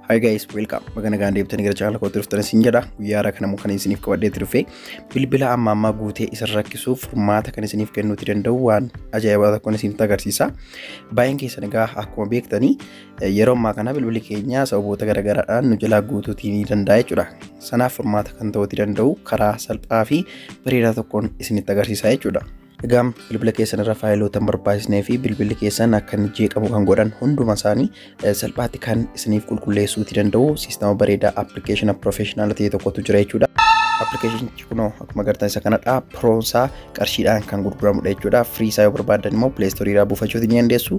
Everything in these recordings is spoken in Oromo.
Hi guys, welcome. Baga nagaan deebitanii gara channel kootti dhuftan isin jedha. Guyyaa har'a kana immoo kan isiniif qabadheetti dhufe bilbila amma ammaa guutee isin rakkisuuf furmaata kan isiniif kennuuti danda'u waan ajaa'ibaa tokkoon isinitti agarsiisa. Baay'een keessan egaa akkuma beektanii yeroo ammaa kana bilbilli keenya sababoota garaagaraadhaan nu jalaa guutuutii ni danda'a jechuudha. Sanaaf furmaata kan ta'uuti danda'u karaa salphaa fi bareedaa tokkoon isinitti agarsiisa jechuudha. Egaa bilbila keessan irra faayiloota hin barbaachisnee fi bilbilli keessan akka inni jeeqamu kan godhan hunduma isaanii salphaatti kan isiniif qulqulleessuuti danda'u siistama bareedaa appilikeeshina professional ta'e tokkotu jira jechuudha. Appilikeeshinichi kunoo akkuma agartan isa kanadha. Proonsaa qarshiidhaan kan gurguramudha jechuudha. Free isaa yoo barbaadan immoo Play Store irraa buufachuuti ni dandeessu.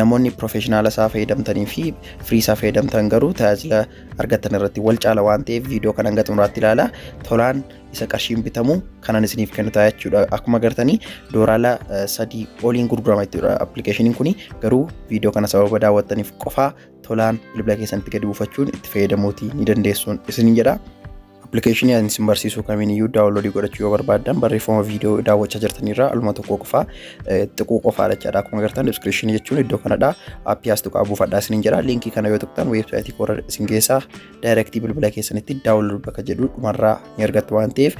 Namoonni professional isaa fayyadamtanii fi free isaa fayyadamtan garuu tajaajila argattan irratti wal caala waan ta'eef viidiyoo kana hanga xumuraatti ilaala. Tolaan isa qarshiin bitamu kanan isiniif kennu ta'a jechuudha. Akkuma agartanii doolaara 3 oliin gurgurama jechuudha appilikeeshiniin kuni, garuu viidiyoo kana sababa daawwattaniif qofaa tolaan bilbila keessanitti gadi buufachuun itti fayyadamuuti ni dandeessuun isiniin jedha. Appilikeeshinii ani isin barsiisu kamiin iyyuu download godhachuu yoo barbaaddan barreeffama viidiyoo daawwachaa jirtanirraa aluma tokko qofaa xiqqoo qofaadha jechaadha. Akkuma agartan description jechuun iddoo kanadha. Aappii as tuqaa buufadhaa isiniin jedha. Liinkii kana yoo tuqxan weebsaayitii koorra isin keessaa direct bilbila keessanitti download bakka jedhu dhumarraa ni argattu waan ta'eef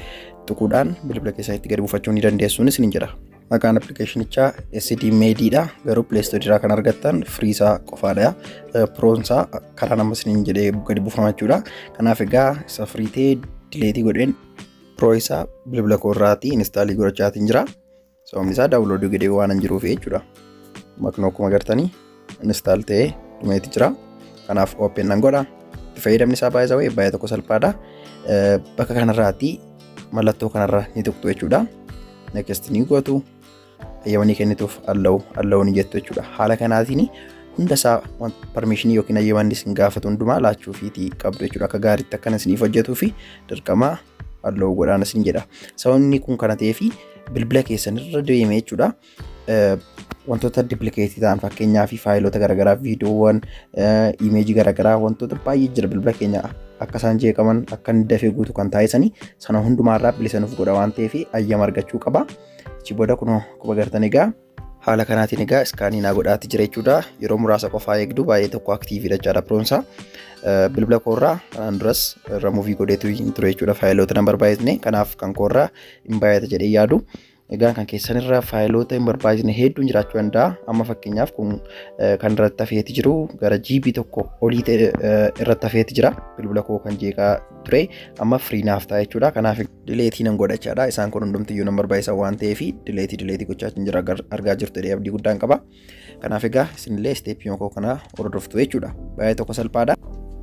tuquudhaan bilbila keessanitti gadi buufachuu ni dandeessuun isiniin jedha. Maqaan appilikeeshinichaa SD Meediidha. Garuu Play Store irraa kan argattan free isaa qofaadha. Proonsaa karaa nama isiniin jedhee gadi buufama jechuudha. Kanaaf egaa isa free ta'e delete godheen pro isaa bilbila koo irraatii install godhachaatiin jira. Sababni isaa download godhee waan hin jiruuf jechuudha. Maknoo akkuma agartanii install ta'ee dhumeeti jira. Kanaaf open nan godha. Itti fayyadamni isaa baay'ee baay'ee tokko salphaadha. Bakka kanarraatii mallattoo kanarra ni tuqxu jechuudha. Next ni gootu. Ayyamanii kennituuf allow ni jettu jechuudha. Haala kanaatiin hunda isaa permission yookiin ayyamanni isin gaafatu hundumaa laachuufiitii qabdu jechuudha. Akka gaariitti akkana isiniif hojjetuu fi dirqama allow godhaan isin jedha. Sababni kun kana ta'eefi bilbila keessan irra deeme jechuudha. Wantoota duplicate ta'an fakkeenyaa fi faayiloota garaagaraa, viidiyoowwan, image garaagaraa, wantoota baay'ee jira bilbila keenya akka isaan jeeqaman akka inni dafee guutu kan taasisanii sana hundumaarraa bilisa nuuf godha waan ta'eef ayyama argachuu qaba. Achi booda kunoo akkuma agartan egaa haala kanaatiin egaa scan naa godhaati jira jechuudha. Yeroo muraasa qofaa eegdu baay'ee tokko active jechaadha proonsaa. Bilbila koorraa kanaan duras remove godheetu hin ture jechuudha faayiloota nan barbaachisne, kanaaf kan koorraa hin baay'ata jedhee yaadu. Egaa kan keessanirra faayiloota hin barbaachisne hedduun jiraachuu danda'a. Amma fakkeenyaaf kun kan irratti hafeeti jiru gara GB 1 olii irratti hafeeti jira. Bilbila koo kan jeeqaa ture amma free naaf ta'a jechuudha. Kanaaf delete nan godha jechaadha. Isaan kun hundumtiyyuu nan barbaachisan waan ta'eef delete delete gochaa jira, argaa jirtu jedhee abdii guddaan qaba. Kanaaf egaa isinillee step koo kana hordoftu jechuudha. Baay'ee tokko salphaadha.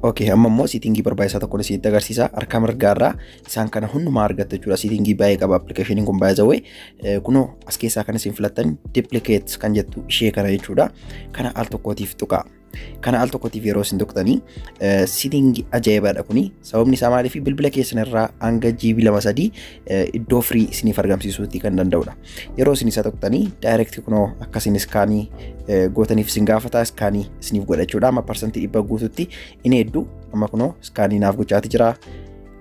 Okay, amma immoo setting barbaachisaa tokko isinitti agarsiisa. Harka mirgaarraa isaan kana hundumaa argattu jechuudha. Setting baay'ee qaba appilikeeshiniin kun baay'ee zawwee. Kunoo as keessaa kan isin filattan duplicate kan jettu ishee kana jechuudha. Kana al tokkootiif tuqaa. Kana al tokkootiif yeroo isin tuqxanii setting ajaa'ibaadha kuni. Sababni isaa maaliif, bilbila keessan irraa hanga GB 2-3 iddoo free isiniif argamsiisuutii kan danda'udha. Yeroo isin isa tuqxanii direct kunoo akkasiin scan gootaniif isin gaafata, scan isiniif godha jechuudha. Amma 100% guututti inni hedduu amma kunoo scan naaf gochaati jira.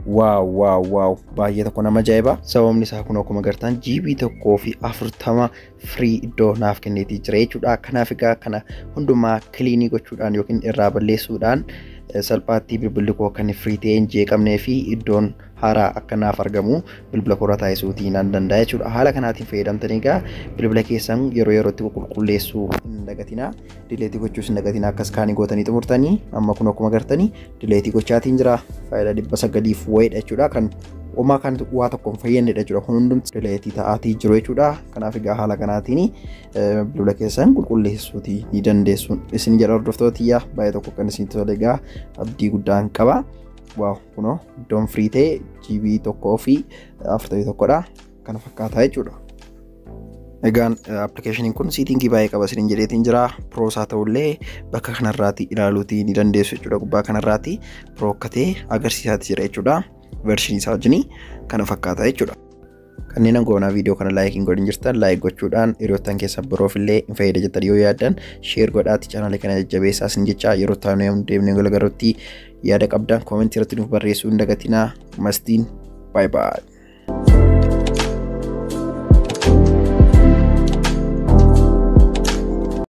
Wow, wow, wow, baay'ee tokko nama ajaa'iba. Sababni isaa kun akkuma agartan GB 1.40 free iddoo naaf kenneetii jira jechuudha. Kanaaf egaa kana hundumaa clean gochuudhaan yookiin irraa balleessuudhaan salphaatti bilbilli koo kan free ta'ee hin jeeqamnee fi iddoon haaraa akka naaf argamu bilbila koorra taasisuutii nan danda'a jechuudha. Haala kanaatiin fayyadamtanii egaa bilbila keessan yeroo yerootti qulqulleessuu hin dagatinaa. Delete gochuus hin dagatinaa. Akka scan gootanii xumurtanii amma kun akkuma agartanii delete gochaatiin jira. Faayila 900f wayiidha jechuudha. Kan homaa kan waa tokko hin fayyadnedha jechuudha. Kun hundumti delete ta'aatii jiru jechuudha. Kanaaf egaa haala kanaatiin bilbila keessan qulqulleessuutii ni dandeessu. Isin jedha hordoftoota, baay'ee tokko kan isin tole egaa abdii guddaan qaba. Wow, kunoo iddoon free ta'e GB 1.41dha. Kana fakkaataa jechuudha. Egaan appilikeeshiniin kun setting baay'ee qaba isiniin jedheetiin jira. Proosaa ta'ullee bakka kanarraati ilaaluutii ni dandeessu jechuudha. Gubbaa kanarraati pro akka ta'e agarsiisaati jira jechuudha. Version isaa wajjin kana fakkaata jechuudha. Kanneen hangoonaa viidiyoo kana like hin godhin jirtan like gochuudhaan hiriyoottan keessan biroof illee hin fayyada jettanii yoo yaaddan share godhaati channel kana jajjabeessaa isin jecha. Yeroo taanee deemnee gargarutti yaada qabdan comment irratti nuuf barreessuu hin dagatinaa. Mastiin, bye bye.